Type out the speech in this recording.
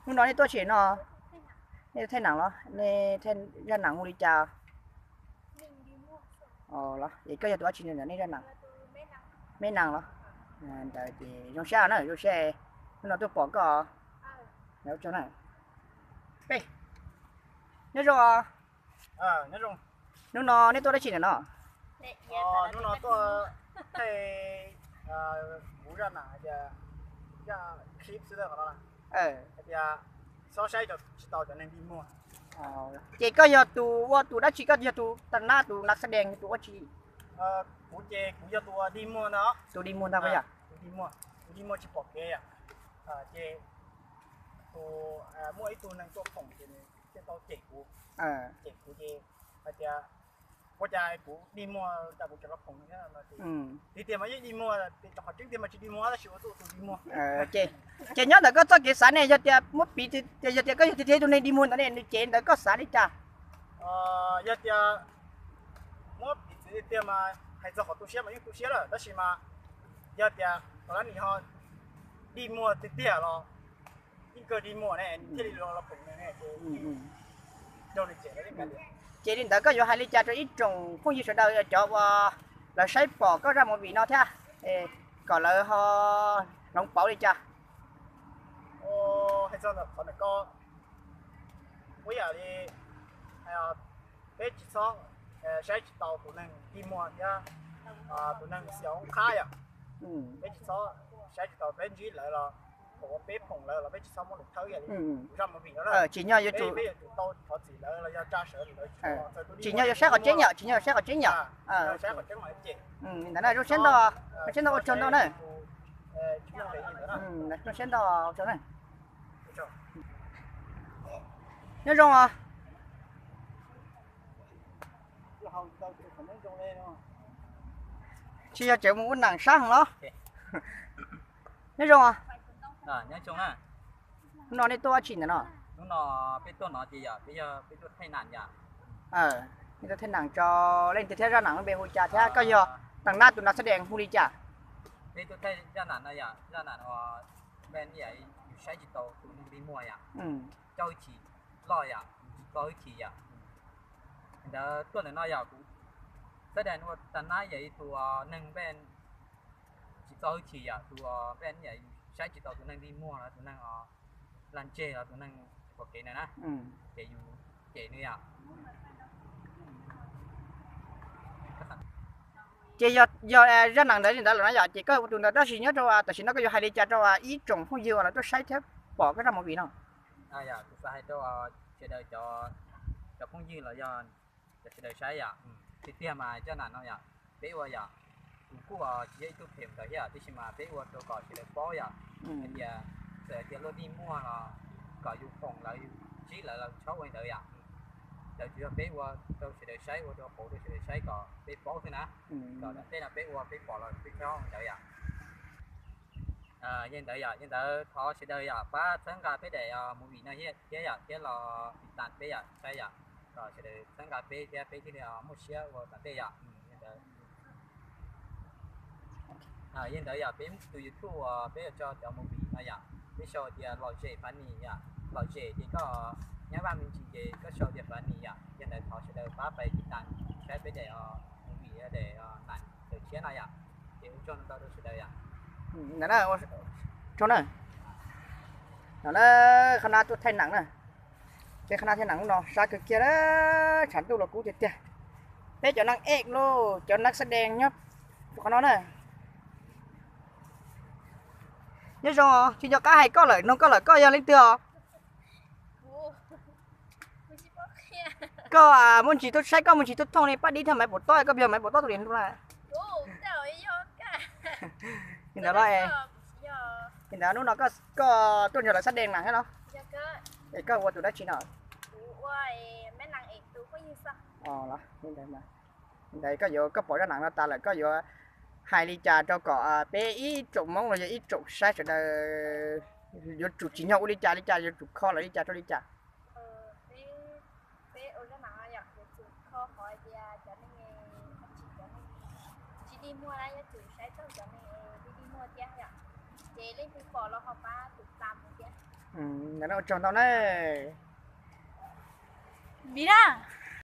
Hnub no nej tuaj tsim no, nej tuaj thaij nam los nej thaij zaj nam mus li cas? Los es koj yog tus dab tsi ntawm nej zaj nam? Me nam los? Ntawd ces zoo siab na, zoo siab hnub no tuaj pom koj. Nyob zoo. Hnub no nej tuaj dab tsi ntawm no? Hnub no tuaj thaij kuv zaj nam, zaj clip xwb, hais tias xob saib tsis tau cov neeg dig muag. Ces koj yog tus ua tus dab tsi, koj yog tus tag nab, tus nas xab dees, tus ua tsi? Kuv ces kuv yog tus dig muag ntag. Tus dig muag ntag yom? Tus dig muag, tus dig muag tsis pom kev yom. Ces tus, muaj ib tug neeg tuaj phoom ces nws thiaj tau cem kuv, cem kuv ces hais tias ua cas kuv dig muag cas kuv tseem los phoom no. Tiag tiag mas yeej dig muag, rau qhov tseeb tiag mas tsis dig muag tab sis ua txuj tus dig muag. Ces nyob ntawm koj txoj kev xav ne, yog tias muab piv, yog tias koj yog tiag tiag tus neeg dig muag ntawd ne, nws cev ntawd koj xav li cas? Yog tias muab piv txwv tiag tiag mas hais txog qhov tu siab mas yeej tu siab lawm, tab sis mas yog tias tom qab nws ho dig muag tiag tiag los yeej kawg dig muag ne thiaj li los phoom nws ne. Ces li ntawd koj yuav hais li cas rau ib tsoom phooj ywg sawv daws cov uas lawv saib pom koj zaj movie no thiab, kom lawv ho hloov pauv li cas? Hais txog ntawm qhov ntawm ko, ua yam li peb tsis txhob saib tsis tau tus neeg dig muag thiab tus neeg xyaum qhab yom. Peb tsis txhob saib tsis tau, peb ntsib lawv los thaum uas peb phoom lawv los peb tsis txhob muab lawv thawb ib yam li zaj movie no. Tsim nyog yuav tsum, peb yuav tsum tau thov txim lawv los yog tsa sawv lawv, tsim nyog yuav saib qhov tseeb yom, tsim nyog yuav saib qhov tseeb yom. Saib qhov tseeb los cem. Ntawd na, zoo siab ntau, zoo siab ntau, ua tsaug ntau na. Zoo siab ntau, ua tsaug na. Nyob zoo os. Tsis yog tseem mus ua nam sab heev los? Nyob zoo os. Hnub no nej tuaj dab tsi ntawm no? Hnub no peb tuaj no ces yog peb tuaj thaij nam yom. Nej tuaj thaij nam tso, leej twg thiab zaj nam lub npe hu li cas thiab koj yog tag nab tus nas xab dees hu li cas? Peb tuaj thaij zaj nam no yom, zaj nam no peb yus saib tsis tau tus neeg dig muag yom, coj hwj chim loj yom, tsis txo hwj chim yom. Ntawd tuaj ntawm no yog kuv xab dees ua tag nab yog ib tug neeg npe tsis txo hwj chim yom, tus npe yog yus saib tsis tau tus neeg dig muag los tus neeg lag ntseg los tus neeg tsis pom kev ntawd na, ces yus cem nws yom. Ces yog, yog zaj nam ntawd li ntawd lawm no yom, ces koj ua tus ntawd, tab sis nyob rau tam sim no koj yuav hais li cas rau ib tsoom phooj ywg uas lawv tuaj saib thiab pom koj zaj movie no? Kuv xav hais rau sawv daws cov phooj ywg los yog cov sawv daws saib yom, tiag tiag mas zaj nam no yom, peb ua yom, kuv kuj tsis yog ib tug phem ntawd thiab, tab sis mas peb ua rau kom sawv daws paub yom, hais tias txawm hais tias luag dig muag los kom yus foom lawv, yus ntsib lawv los txhob ua li ntawd yom. Ntawd tsuas yog peb ua rau sawv daws saib, ua rau pauv rau sawv daws saib kom peb paub xwb na. Kom tej no peb ua peb pom los peb txhob ua li ntawd yom. Yog li ntawd yom, yog li ntawd thov sawv daws yom pab txhawb nqa peb daim movie no thiab yom, thiab los tiv tas peb yom, saib yom, kom sawv daws txhawb nqa peb thiab peb thiaj li muaj siab ua tom ntej yom. Yog li ntawd, yog li ntawd yom, peb tus YouTube uas peb yuav tso cov movie no yom, peb sau tias Lom Zem Funny yom, Lom Zem ces koj nyab vaj me ntsis ces koj sau tias Funny yom. Yog li ntawd thov sawv daws pab pab tiv tas saib peb daim movie, daim nam tawm tshiab no yom. Ces ua tsaug ntau rau sawv daws yom. Ntawd na, ua tsaug na. No na, qhov no tuaj thaij nam na. Peb qhov no thaij nam no sab kawg kiag na, tshav ntuj los kub tiag tiag. Peb cov neeg ej lauj, cov neeg xab dees nyob qhov no na. Nyob zoo, tsis nco qab hais koj lawm, nug koj lawm, koj yog leej twg os? Koj muaj ntsis tuaj saib, koj muaj ntsis tuaj thooj li pab dib thiab maiv paum tob, koj puas yog maiv paum tob tus niam hluas na? Li ntawd los, li ntawd hnub no koj tuaj nrog lawv xab dees nam thiab los? Es koj ua tus dab tsi no? Li ntawd, koj yuav, koj pom zaj nam no tas lawm koj yuav hais li cas rau kom peb ib tsoom Hmoob los yog ib tsoom saib sawv daws yuav tsum tsim nyog ua li cas li cas, yuav tsum kho lawv li cas rau li cas? Peb ua zaj nam no yom, yuav tsum kho qhov tias cov neeg tsis, cov neeg tsis dig muag na yuav tsum saib txog cov neeg dig dig muag thiab yom. Ces leej twg pom los ho pab tiv tas mus thiab. Ntawm no ua tsaug ntau na. Vim na.